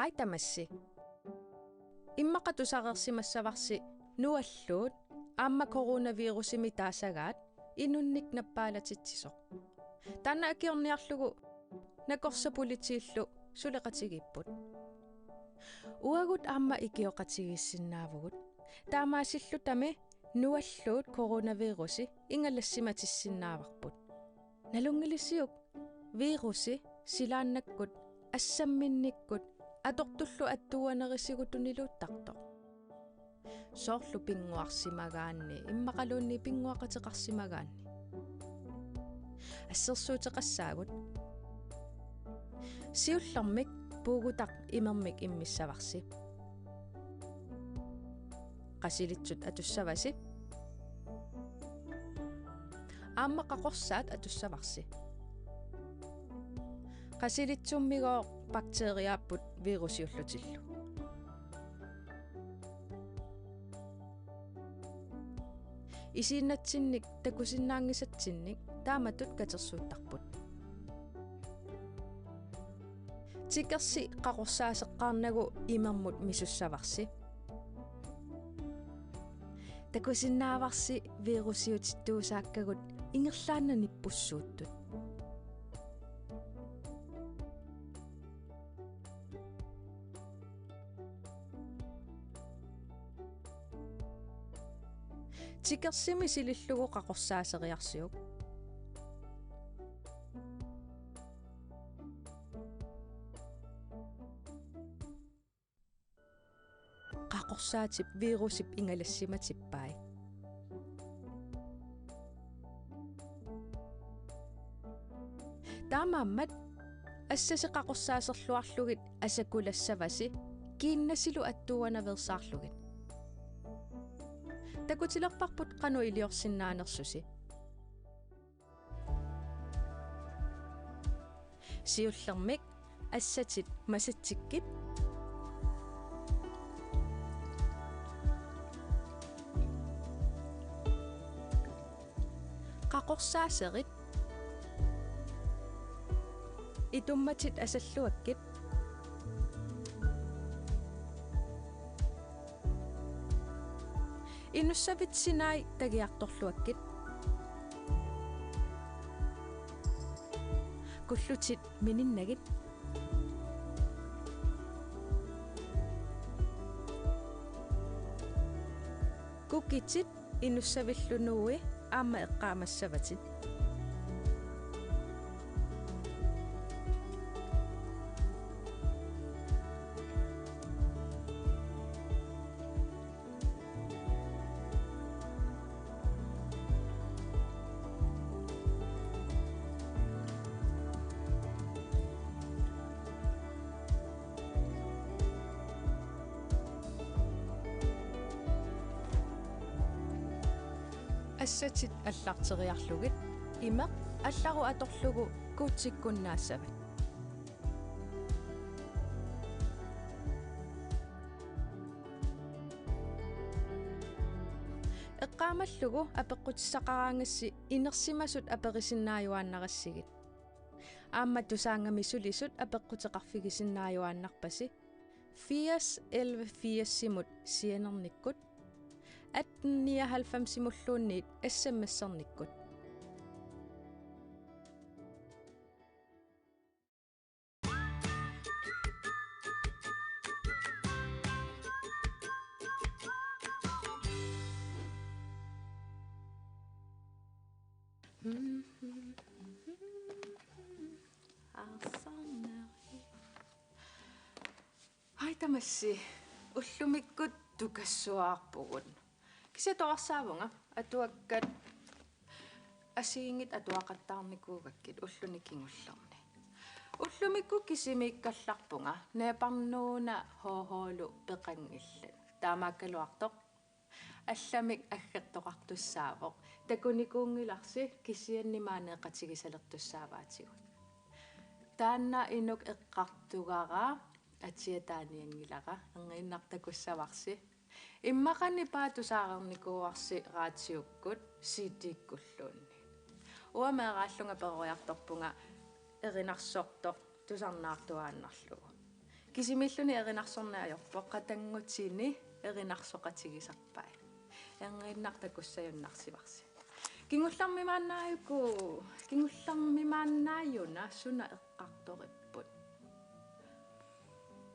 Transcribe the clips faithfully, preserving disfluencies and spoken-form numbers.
Ai tamassi. Immaqa tusareersimassavarsi nualluut aamma coronavirusimik taasagaat inunnik nappaalatsitsisoq. Taanna akiorniarlugu nakorsat politiillu suleqatigiipput. Uagut aamma ikioqatigiissinnaavugut. Taamaasillutami nualluut coronavirusi ingalassimatissinnaavarput. Nalunngilisiuk virusi silaannakkut assamminnikkut atortullu attuuanerisigut tuniluuttartoq? Soorlu pinnguarsimagaanni, immaqaluunniit pinnguaqateqarsimagaanni. Assersuuteqassaagut. Siullermik puugutaq imermik immissavarsi. Qasilitsut atussavasi. Aamma qaqorsaat atussavarsi. Qasilitsummigooq bakteriaapput virusiullutillu. Isiinnatsinnik takusinnaanngisatsinnik taamatut katersuuttarput. Tikersi qaqorsaaseqqaarnagu imermut misussavarsi. Takusinnaavarsi virusiutittuusaakkagut ingerlaannaq nippussuuttut. Tikersimi silillugu qaqorsaaseriarsiuk. Qaqorsaatip virusip ingalassimatippai. Taamaammat assasi qaqorsaaserluarlugit asakulassavasi kiinnasilu attuuanaveersaarlugit. Takutilerparput qanoq iliorsinnaanersusi. Siullermik assatit masatsikkit. Qaqorsaaserit. Itummatit asalluakkit. Inussavit sinai tagiartorluakkit. Kullutit mininnagit. Kukitit inussavillu nuui aamma eqqaamassavatit. Assatit allarteriarlugit imeq allarut atorlugu kuutsikkunnaassavat. Eqqaamallugu apeqqutissaqaraangassi inersimasut aperisinnaajuaannarassigit. Aamma Tusaannga-mi sulisut apeqquteqarfigisinnaajuaannarpasi. Firs elleve firsimut sianernikkut, atten nioghalvfemsimulluunniit S M S-ernikkut. Arsarneri. Ai tamassi, ullumikkut tukassuarpugut. Kisianni atorarsarpunga atuakkat assigiinngitsut atuaqattaarnikuugakkit ulluni kingullerni. Ullumikkut kisimiikkallarpunga Neeparnuuna H H-lu peqanngillat. Taamaakkaluartoq allamik aggertoqartussaavoq. Takunikuunngilarsi kisianni maaneeqatigisalertussaavaatigut. Taanna inuk eqqartugara atia taanianngilara, erniinnaq takussavarsi. Immaqami paatusaarnikuuarsi raatiukkut C D-kkulluunniit. Uanga meeraallunga peroriartorpunga erinarsortoq tusarnaartuaannarlugu. Kisimiilluni erinarsorneq ajorpoq, qatanngutini erinarsoqatigisarpai. Erngiinnaq takussajunnarsivarsi. Kingullermi maannaajuku, kingullermi maannaajuna suna eqqartoripput?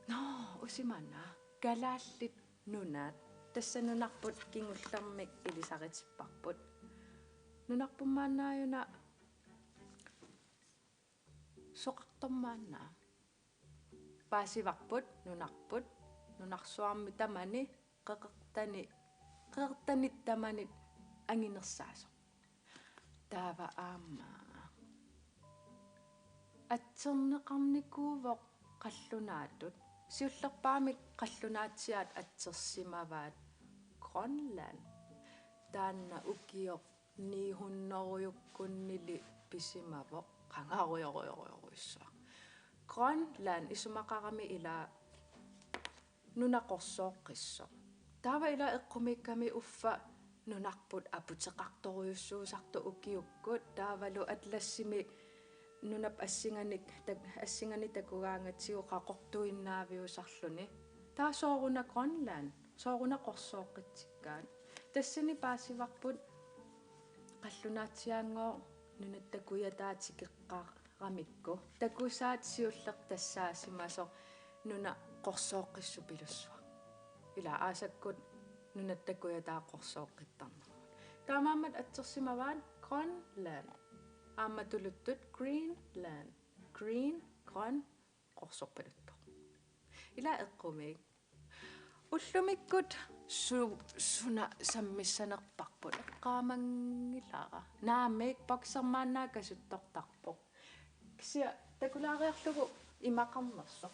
Nå, usimana. Kalaallit Nunaat. Tassa nunarput kingullermik ilisaritipparput. Nunarput maannaajuna soqartoq maanna? Paasivarput nunarput, nunarsuarmi tamani qeqertani, qeqertanit tamanit anginersaasoq. Taava aamma atserneqarnikuuvoq qallunaatut. Siullerpaamik qallunaatsiaat atsersimavaat Grønland. Taanna ukioq ni hundredeukkunnili pisimavoq, qangarujorujorujorujussuaq. Grønland isumaqarami ila nuna qorsooqqissoq. Taava ila eqqumiikkami uffa nunarput aputeqartorujussuusartoq ukiukkut, taavalu atlassimi nunap assinganik tak-, assinganik takugaangatsigu qaqortuinnaaviusarluni. Taava sooruna Grønland, sooruna qorsooqqitsikkaat? Tassani paasivarput qallunaatsiaanngooq nunatta kujataa tikeqqaaramikku. Takusaat siulleq tassaasimasoq nuna qorsooqqissupilussuaq. Ila aasakkut nunatta kujataa qorsooqqittarnermut. Taamaammat atsersimavaat Grønland. Aamma tuluttut Greenland. Green, grøn, qorsorpaluttoq. Ila eqqumiik. Ullumikkut su-, suna sammissanerparput? Eqqaamanngilara. Naamik, bokser maanna kasuttortarpoq. Kisianni takulaariarlugu imaqarnersoq.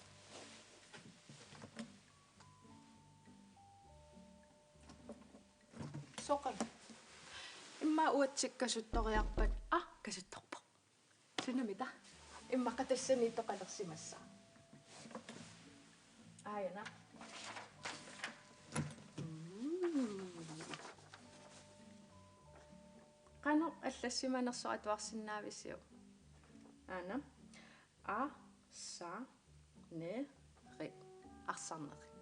Soqan. Immaqa uatsik kasuttoriarpat, ah, kasuttorpoq. Sunamita? Immaqa tassaniittoqalersimassaaq. Aajuna. Mm. Qanoq allassimanersoq atuarsinnaavisiuk? Aana. A, sa, ne, rit. Arsarnerit.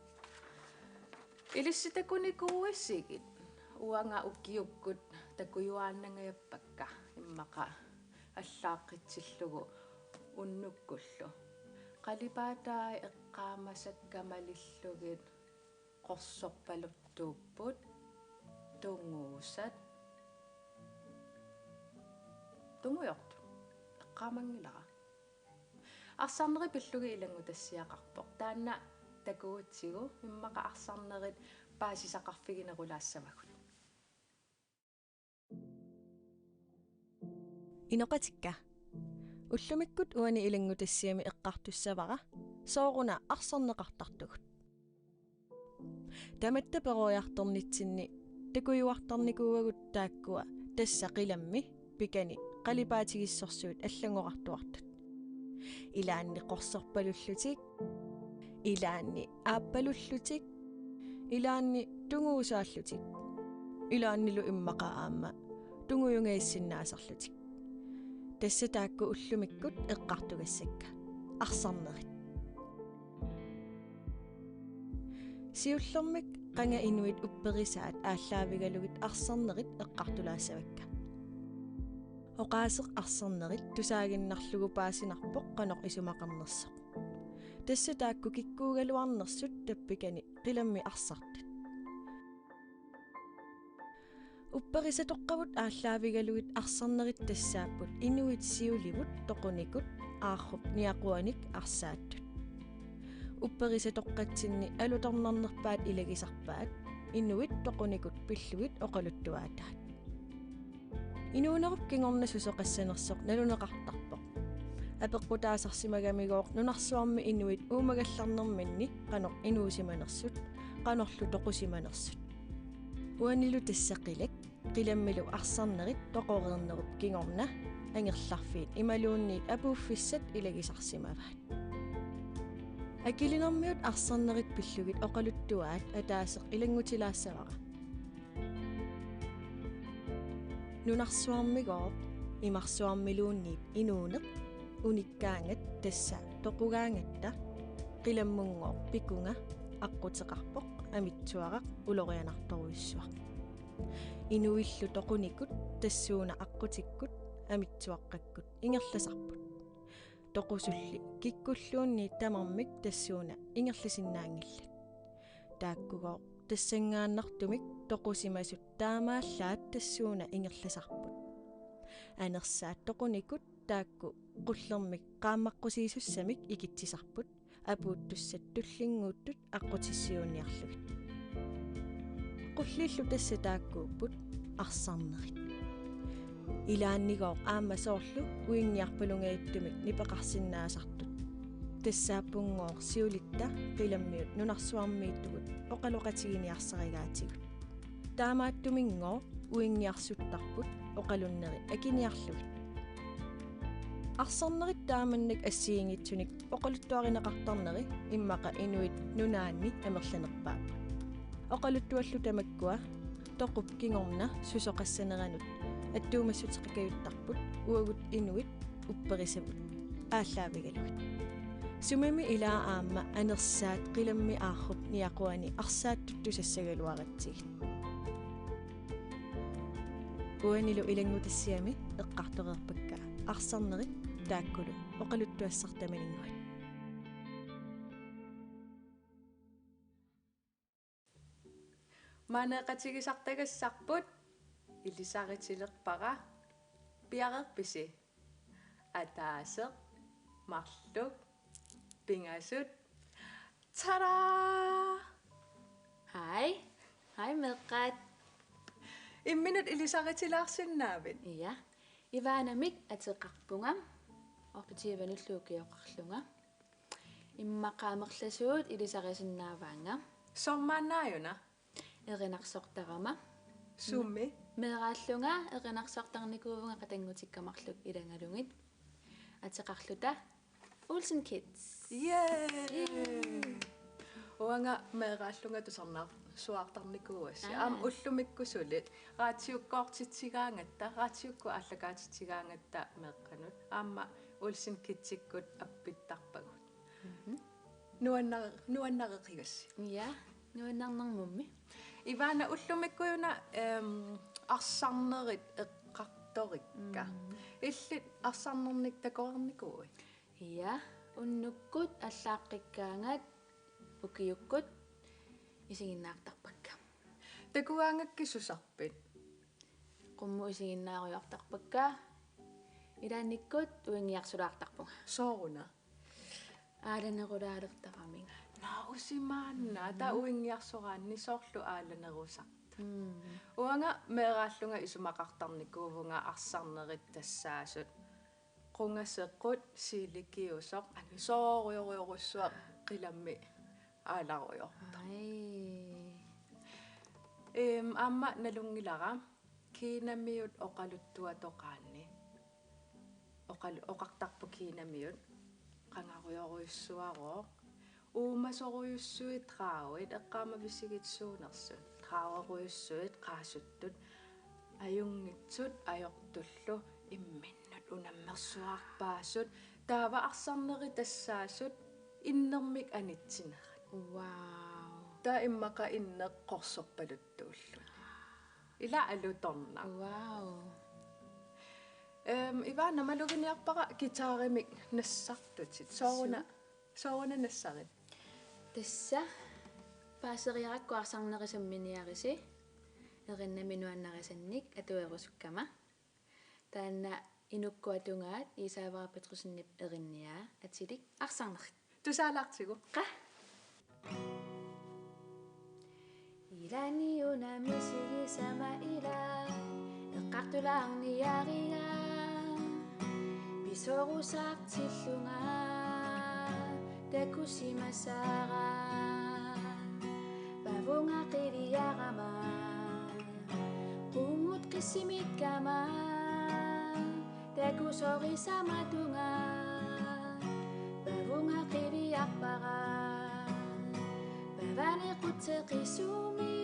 Ilissi takunikuuisigit? Uanga ukiukkut takujuaannangajappakka, immaqa allaaqqitsillugu unnukkullu. Qalipaatai eqqaamasakka malillugit qorsorpaluttuupput, tunguusat. Tungujortut. Eqqaamanngilara. Arsarnerit pillugit ilanngutassiaqarpoq. Taanna takugutsigu immaqa arsarnerit paasisaqarfiginerulaassavagut. Inoqatikka. Ullumikkut uani ilanngutassiami eqqartussavara sooruna arsarneqartartugut. Tamatta peroriartornitsinni takujuartarnikuuagut taakkua tassa qilammi pikani qalipaatigissorsuit allanngorartuartut. Ilaanni qorsorpalullutik, ilaanni aappalullutik, ilaanni tunguusaallutik, ilaannilu immaqa aamma tungujungajassinnaasarlutik. Tassa taakku ullumikkut eqqartugassakka. Arsarnerit. Siullermik qanga inuit upperisaat aallaavigalugit arsarnerit eqqartulaassavakka. Oqaaseq arsarnerit tusaaginnarlugu paasinarpoq qanoq isumaqarnersoq. Tassa taakku kikkuugaluarnersut tappikani qilammi arsartut. Upperisatoqqavut aallaavigalugit arsarnerit tassaapput inuit siulivut toqunikut aarrup niaquanik arsaattut. Upperisatoqqatsinni alutornarnerpaat ilagisarpaat inuit toqunikut pillugit oqaluttuaataat. Inuunerup kingorna susoqassanersoq naluneqartarpoq. Apeqqutaasarsimagamigooq nunarsuarmi inuit uumagallarnerminni qanoq inuusimanersut, qanorlu toqusimanersut. Uanilu tassa qilak, qilammilu arsarnerit toqoreernerup kingorna angerlarfiit imaluunniit apuuffissat ilagisarsimavaat. Akilinermiut arsarnerit pillugit oqaluttuaat ataaseq ilanngutilaassavara. Nunarsuarmigooq imarsuarmiluunniit inuuneq unikkaangat tassa toqugaangatta qilammunngooq pikunga aqquteqarpoq amitsuaraq ulorianartorujussuaq. Inuillu toqunikut tassuuna aqqutikkut amitsuaqqakkut ingerlasarput. Toqusulli kikkulluunniit tamarmik tassuuna ingerlasinnaanngillat. Taakkugooq tassanngaannartumik toqusimasut taamaallaat tassuuna ingerlasarput. Anersaat toqunikut taakku qullermik qaammaqqusiisussamik ikitsisarput, apuuttussat tullinnguuttut aqqutissiuunniarlugit. Qullillu tassa taakkuupput arsarnerit. Ilaannigooq aamma soorlu uinngiarpalunngitsumik nipeqarsinnaasartut. Tassaappunngooq siulitta qilammiut nunarsuarmiittugut oqaloqatiginiarsarigaatigut. Taamaattuminngooq uinngiarsuttarput oqalunneri akiniarlugit. Arsarnerit taamannak assigiinngitsunik oqaluttuarineqartarneri immaqa Inuit Nunaanni amerlanerpaapput. Oqaluttuallu tamakkua toqup kingorna susoqassaneranut attuumassuteqakajuttarput uagut inuit upperisavut aallaavigalugit. Sumimi ilaa aamma anersaat qilammi aarrup niaquani arsaattut tusassagaluaratsigit. Uanilu ilanngutassiami eqqartoreerpakka arsarnerit taakkulu oqaluttuassartamaninnguit. Maaneeqatigisartagassarput, ilisaritilerpara. Piareerpisi? Ataaseq, marluk, pingasut. Tada! Hej. Hej, meeqqat. Imminut ilisaritilaarsinnaavit? Ja. Ivaanamik ateqarpunga. Orpitiivanullu ukioqarlunga. Immaqa amerlasuut ilisarisinnaavaannga. Soormaannaajuna? Erinarsortarama. Sumi? Meeraallunga erinarsortarnikuuvunga qatanngutikka marluk ilagalugit. Ateqarluta Olsen Kids. Yay! Yay! Uanga meeraallunga tusarnaarsuartarnikuuassi. Aa. Aamma ullumikkut suli raatiukkoortitsigaangatta, raatiukkut aallakaatitsigaangatta meeqqanut. Aamma Olsen Kidsikkut appittarpagut. Mhm. Nuannar-, nuannareqigassi. Ja, nuannarnermummi. Ivaana, ullumikkuuna, em, arsarnerit eqqartorikka. Mm. Illit arsarnernik takoreernikuuit? Ja, unnukkut allaaqqikkaangat ukiukkut isiginnaartarpakka. Takugaangakkit susarpit? Qummut isiginnaarujoortarpakka. Ilaannikkut uinngiarsulaartarpunga. Sooruna? Aalanerulaalertaraminga. Naa, usimaanna. Mm. Taava uinngiarsoraanni soorlu aalanerusartut. Mm. Uanga meeraallunga isumaqartarnikuuvunga arsarnerit tassaasut qungaseqqut siilikiusoq anisoorujorujorujussuaq qilammi aalarujoortoq. Ai. Em, aamma nalunngilara Kinamiut oqaluttuatoqaanni. Oqal-, oqartarput Kinamiut. Qangarujorujussuarooq. Uumasorujussuit draget, eqqaamavisigit suunersut. Dragerujussuit qaasuttut. Ajunngitsut ajortullu imminnut unammersuarpaasut. Taava arsarnerit tassaasut innermik anitsinerat. Wow. Taava immaqa inneq qorsorpaluttuulluni. Ila alutornaq. Wow. Em, Ivaana, maluginiarpara guitarimik nassartutit. Sooruna, suu, sooruna nassarit? Tassa paaseriarakku arsarnerit samminiarisi, erinnami nuannarisannik atuerusukkama. Taanna inukkut atugaat Isaavara Petrussenip erinniaa atilik Arsarnerit. Tusaalaartigu. Qaa. Ilaanni una misigisama ila eqqartulaarniariga pisoorusartillunga takusimasara pavunga qiviarama qummut qissimikkama takusorisamatuma pavunga qiviarpara pavani qutseqisumi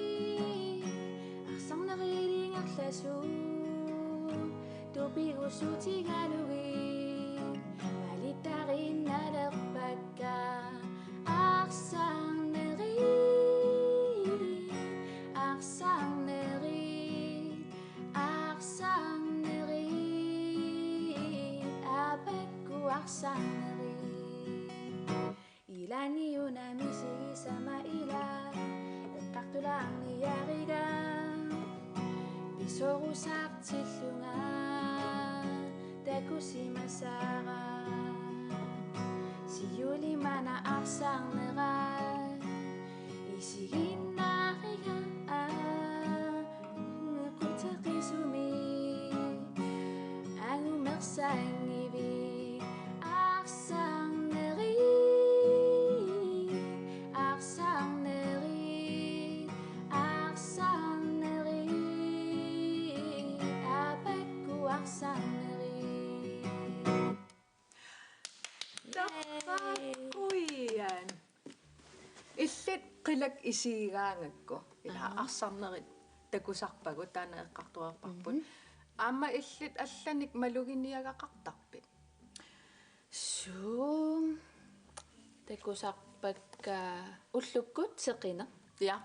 arsarnerit ingerlasut tupigussutigalugit malittarinnalerpakka. arsarnerit. Ilaanni una misigisama ila eqqartulaarniariga pisorusartillunga takusimasara. Siulimana arsarnera isiginnaariga quteqisumik angumersangivik arsarnerit, arsarnerit, arsarnerit, apakku arsarnerit. Torrak uian. Illit qilak isigigaangakku. Ila Aha. arsarnerit takusarpagut taanna eqqartuerparput. Mhm. Aamma illit allanik maluginiagaqartarpit? Suu. Takusarpakka ullukkut seqineq. Ja.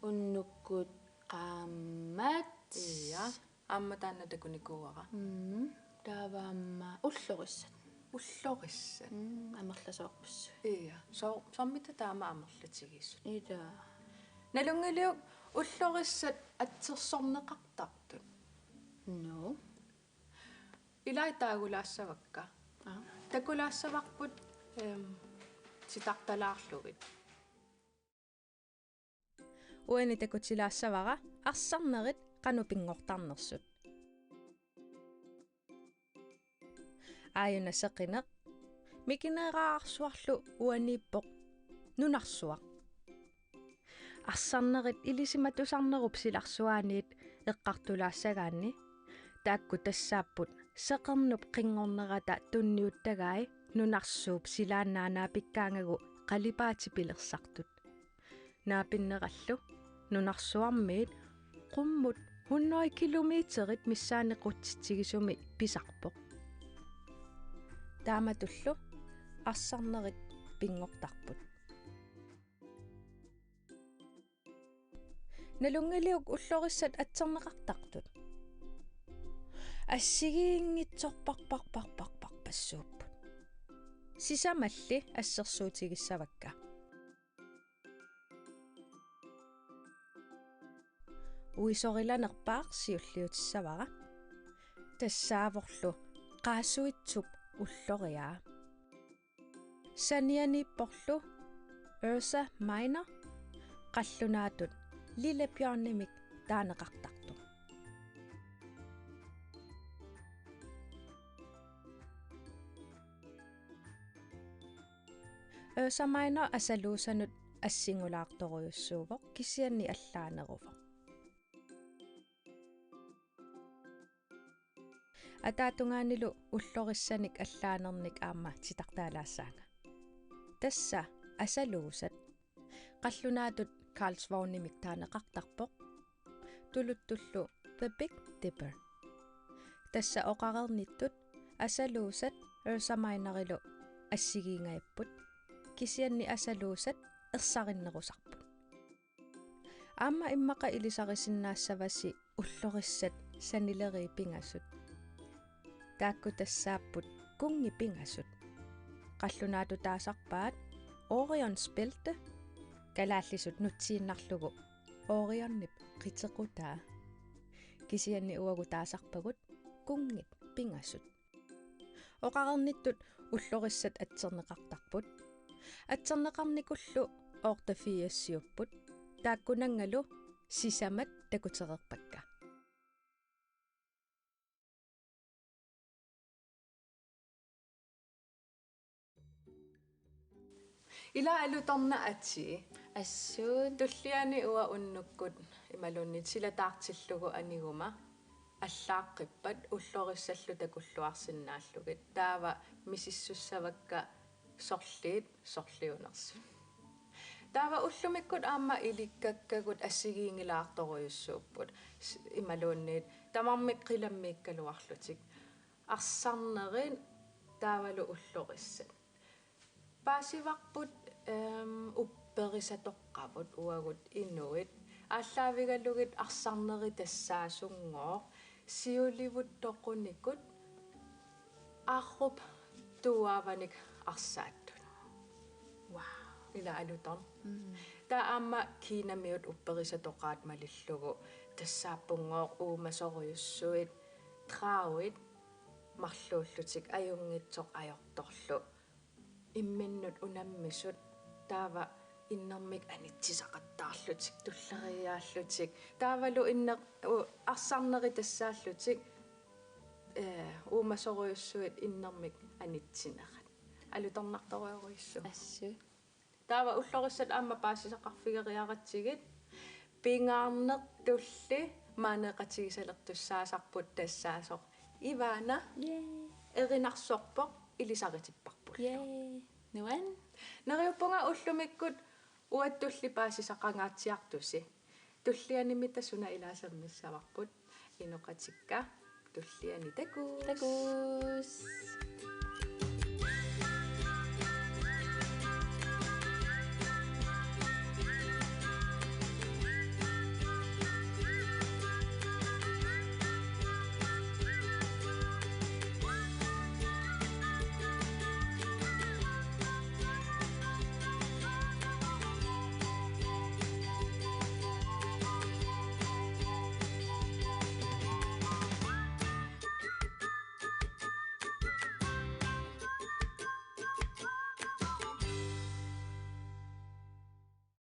Unnukkut qaammat. Ja. Aamma taanna takunikuuara. Mm. Taava aamma ullorissat. Ullorissat. Mm, amerlasoorpassuit. Ja. So, soormita taama amerlatigisut? Ila. Nalunngiliuk ullorissat atsersorneqartartut? No. Ilai taagulaassavakka. Aa. Takulaassavarput, em, titartalaarlugit. Uani takutilaassavara arsarnerit qanoq pinngortarnersut. Aajuna seqineq, mikineeraarsuarlu uaniippoq nunarsuaq. Arsarnerit ilisimatusarnerup silarsuaaniit eqqartulaassagaanni, taakku tassaapput seqernup qinngornerata tunniuttagai nunarsuup silaannaa naapikkaangagu qalipaatit pilersartut. Naapinnerallu nunarsuarmiit qummut hundrede kilometerit missaanni qutsitsigisumi pisarpoq. Taamatullu arsarnerit pinngortarput. Nalunngiliuk ullorissat atserneqartartut? Assigiinngitsorparparparparpassuupput. Sisamalli assersuutigissavakka. Uisorilanerpaaq siulliutissavara. Tassaavorlu qaasuitsup ulloriaa. Sanianiipporlu Ursa Minor, qallunaatut Lillebjørnimik taaneqartartoq. Ursa Minor asaluusanut assingulaartorujussuuvoq kisianni allaaneruvoq. Ataatungaanilu ullorissanik allaanernik aamma titartaalaassaanga. Tassa asaluusat. Qallunaatut Karlsvognemik taaneqartarpoq. Tuluttullu The Big Dipper. Tassa oqareernittut asaluusat Ursa Minorilu assigiingajapput. Kisianni asaluusat ersarinnerusarput. Aamma immaqa ilisarisinnaassavasi ullorissat sanileriit pingasut. Taakku tassaapput kunngit pingasut. Qallunaatut taasarpaat Orions bælte, kalaallisut nutsiinnarlugu Orionip qitequtaa. Kisianni uagut taasarpagut kunngit pingasut. Oqareernittut ullorissat atserneqartarput. Atserneqarnikullu otteogfirsiupput. Taakkunanngalu sisamat takutereerpakka. Ila alutornaq atii. Assut. Tulliani uanga unnukkut imaluunniit silataartillugu aniguma allaaqqippat ullorissallu takulluarsinnaallugit. Taava misissussavakka sorliit sorliunersut. Taava ullumikkut aamma ilikkakkagut assigiinngilaartorujussuupput. S-, imaluunniit tamarmik qilammiikkaluarlutik. Arsarnerit taavalu ullorissat. Paasivarput, ehm, upperisatoqqavut uagut inuit. Aallaavigalugit arsarnerit tassaasunngooq. Siulivut toqunikut arrup tuaavanik arsaattut. Wow. Ila alutorn. Mm. Taava aamma Kinamiut upperisatoqaat malillugu tassaappungooq uumasorujussuit, draguit, marluullutik ajunngitsoq ajortorlu. Imminnut unammisut taava innermik anitsisaqattaarlutik tulleriiaallutik. Taavalu inner-, u-, arsarnerit tassaallutik, eh, uumasorujussuit innermik anitsinerat. Alutornartorujorujussuuvoq. Assut. Taava ullorissat aamma paasisaqarfigeriaratsigit pingaarnertulli maaneeqatigisalertussaasarput tassaasoq Ivana. Yay. Erinarsorpoq ilisaritipparpullu. Yay. Nuann. Neriuppunga ullumikkut uattulli paasisaqangaatsiartusi. Tullianimi tassa una ilaasammissavarput. Inoqatikka. Tulliani takuss. Takuss.